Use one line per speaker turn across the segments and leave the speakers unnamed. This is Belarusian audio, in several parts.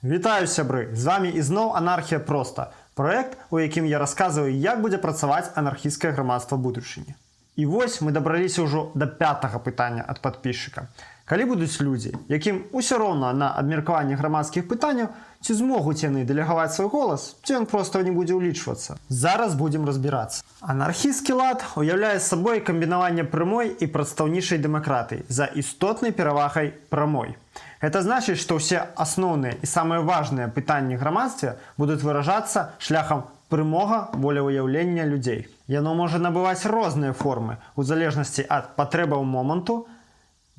Вітаю, сябры! З вами ізноў «Анархія проста». Праект, у якім я расказваю, як будзе працаваць анархісцкае грамадства будучыні. І вось мы дабраліся ўжо да пятага пытання ад падпісчыка. Калі будуць людзі, якім усё роўна на абмеркаванне грамадскіх пытанняў, ці змогуць яны дэлегаваць свой голас, ці ён проста не будзе ўлічвацца? Зараз будзем разбірацца. Анархісцкі лад уяўляе сабой камбінаванне прямой і прадстаўнічай дэмакратыі за істотнай перавагай прамой. Гэта значыць, што ўсе асноўныя і самыя важныя пытанні грамадстве будуць выражацца шляхам прямога волевыяўлення людзей. Яно можа набываць розныя формы у залежнасці ад патрэбаў моманту,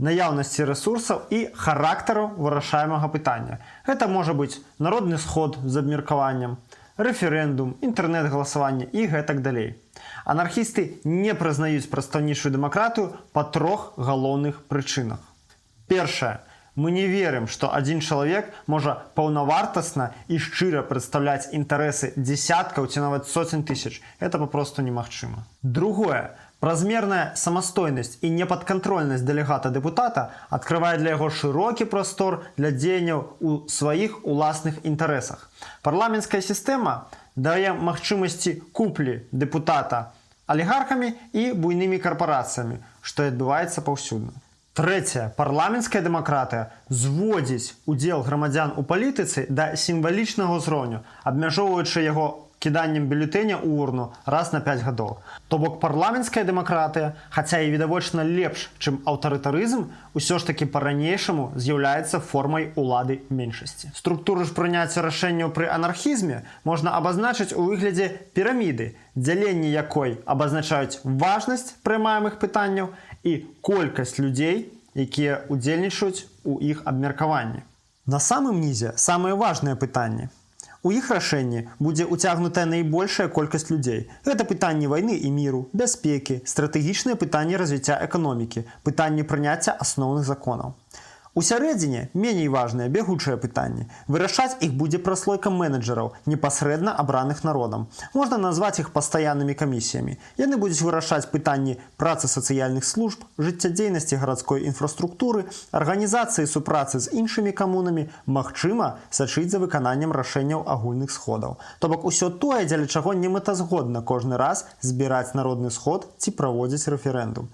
наяўнасці рэсурсаў і характару вырашаемага пытання. Гэта можа быць народны сход з абмеркаваннем, рэферэндум, інтэрнэт-галасаванне і гэтак далей. Анархісты не прызнаюць прадстаўнічую дэмакратыю па трох галоўных прычынах. Першае. Мы не верым, што адзін чалавек можа паўнавартасна і шчыра прадстаўляць інтарэсы дзесяткаў ці нават соцень тысяч. Это папросту немагчыма. Другое. Празмерная самастойнасць і непадкантрольнасць дэлегата-дэпутата адкрывае для яго шырокі прастор для дзеянняў у сваіх уласных інтарэсах. Парламенцкая сістэма дае магчымасці куплі дэпутата алігархамі і буйнымі карпарацыямі, што і адбываецца паўсюдна. Трэцяе. Парламенцкая дэмакратыя зводзіць удзел грамадзян у палітыцы да сімвалічнага ўзроўню, абмяжоўваючы яго кіданнем бюлетэня ў урну раз на 5 гадоў. То бок парламенцкая дэмакратыя, хаця і відавочна лепш, чым аўтарытарызм, усё ж такі па-ранейшаму з'яўляецца формай улады меншасці. Структуру ж прыняцця рашэнняў пры анархізме можна абазначыць у выглядзе піраміды, дзяленні якой абазначаюць важнасць прымаемых пытанняў і колькасць людзей, якія удзельнічаюць у іх абмеркаванні. На самым нізе самыя важныя пытанні. У іх рашэнні будзе ўцягнутая найбольшая колькасць людзей. Гэта пытанні вайны і міру, бяспекі, стратэгічныя пытанні развіцця эканомікі, пытанні прыняцця асноўных законаў. У сярэдзіне меней важныя бягучыя пытанні. Вырашаць іх будзе праслойка менеджераў, непасрэдна абраных народам. Можна назваць іх пастаяннымі камісіямі. Яны будуць вырашаць пытанні працы сацыяльных служб, жыццядзейнасці гарадской інфраструктуры, арганізацыі супрацы з іншымі камунамі, магчыма, сачыць за выкананнем рашэнняў агульных сходаў. То бок усё тое, дзеля чаго немэтазгодна кожны раз збіраць народны сход ці праводзіць рэферэндум.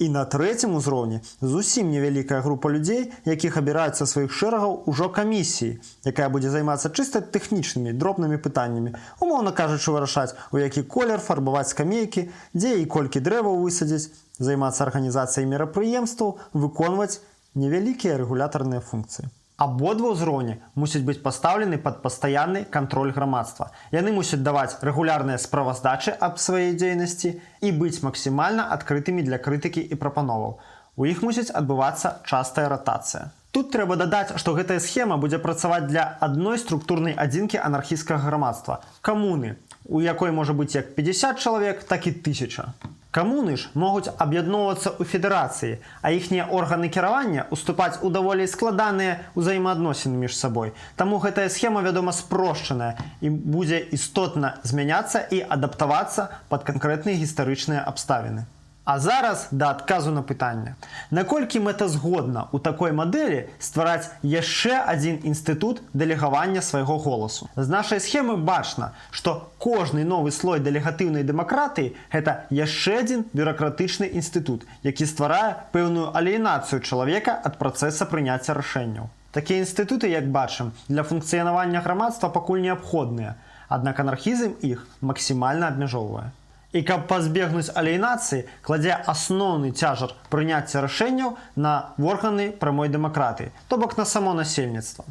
І на трэцім узроўні зусім невялікая група людзей, якіх абіраюць са сваіх шэрагаў ужо камісіі, якая будзе займацца чыста тэхнічнымі дробнымі пытаннямі. Умоўна кажучы, вырашаць, у які колер фарбаваць скамейкі, дзе і колькі дрэваў высадзіць, займацца арганізацыяй мерапрыемстваў, выконваць невялікія рэгулятарныя функцыі. Абодва ўзроўні мусяць быць пастаўлены пад пастаянны кантроль грамадства. Яны мусяць даваць рэгулярныя справаздачы аб сваёй дзейнасці і быць максімальна адкрытымі для крытыкі і прапановаў. У іх мусіць адбывацца частая ратацыя. Тут трэба дадаць, што гэтая схема будзе працаваць для адной структурнай адзінкі анархісцкага грамадства — камуны, у якой можа быць як 50 чалавек, так і 1000. Камуны ж могуць аб'ядноўвацца ў федэрацыі, а іхнія органы кіравання уступаць у даволі складаныя ўзаемаадносіны між сабой. Таму гэтая схема, вядома, спрошчаная і будзе істотна змяняцца і адаптавацца пад канкрэтныя гістарычныя абставіны. А зараз да адказу на пытанне. Наколькі мэтазгодна ў такой мадэлі ствараць яшчэ адзін інстытут дэлегавання свайго голасу? З нашай схемы бачна, што кожны новы слой дэлегатыўнай дэмакратыі — гэта яшчэ адзін бюракратычны інстытут, які стварае пэўную аліенацыю чалавека ад працэса прыняцця рашэнняў. Такія інстытуты, як бачым, для функцыянавання грамадства пакуль неабходныя, аднак анархізм іх максімальна абмяжоўвае. І каб пазбегнуць аліенацыі, кладзе асноўны цяжар прыняцця рашэнняў на органы прамой дэмакратыі, то бок на само насельніцтва.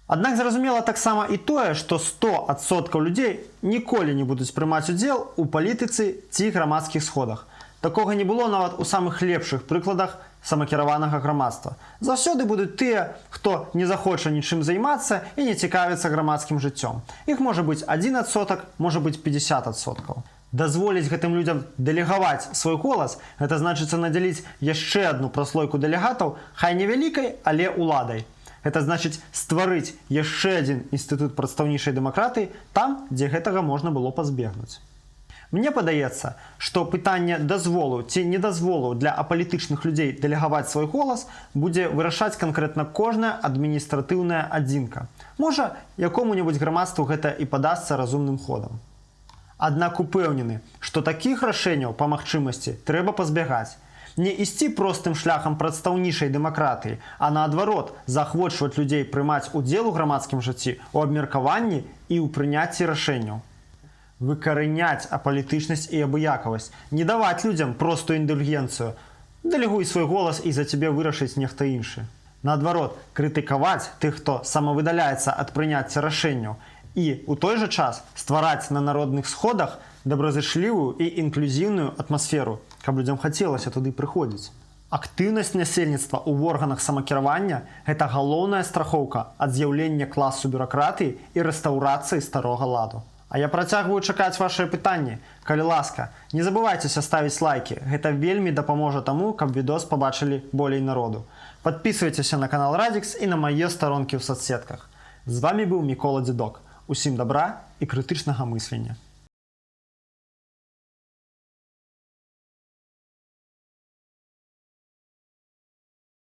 Аднак зразумела таксама і тое, што 100% людзей ніколі не будуць прымаць удзел у палітыцы ці грамадскіх сходах. Такога не было нават у самых лепшых прыкладах самакіраванага грамадства. Заўсёды будуць тыя, хто не захоча нічым займацца і не цікавіцца грамадскім жыццём. Іх можа быць 1%, можа быць 50%. Дазволіць гэтым людзям дэлегаваць свой голас — гэта значыцца надзяліць яшчэ адну праслойку дэлегатаў, хай невялікай, але уладай. Гэта значыць стварыць яшчэ адзін інстытут прадстаўнічай дэмакратыі там, дзе гэтага можна было пазбегнуць. Мне падаецца, што пытанне дазволу ці недазволу для апалітычных людзей дэлегаваць свой голас будзе вырашаць канкрэтна кожная адміністратыўная адзінка. Можа, якому-небудзь грамадству гэта і падасца разумным ходам. Аднак упэўнены, што такіх рашэнняў па магчымасці трэба пазбягаць. Не ісці простым шляхам прадстаўнічай дэмакратыі, а наадварот, заахвочваць людзей прымаць удзел у грамадскім жыцці, у абмеркаванні і ў прыняцці рашэнняў. Выкараняць апалітычнасць і абыякавасць, не даваць людзям простую індульгенцыю. Дэлегуй свой голас, і за цябе вырашыць нехта іншы. Наадварот, крытыкаваць тых, хто самавыдаляецца ад прыняцця рашэнняў, і ў той жа час ствараць на народных сходах добразычлівую і інклюзіўную атмасферу, каб людзям хацелася туды прыходзіць. Актыўнасць насельніцтва ў органах самакіравання — гэта галоўная страхоўка ад з'яўлення класу бюракратыі і рэстаўрацыі старога ладу. А я працягваю чакаць вашыя пытанні. Калі ласка, не забывайцеся ставіць лайкі. Гэта вельмі дапаможа таму, каб відос пабачылі болей народу. Падпісвайцеся на канал Радікс і на мае старонкі ў сацсетках. З вамі быў Мікола Дзедок. Усім добра і крытычнага мыслення.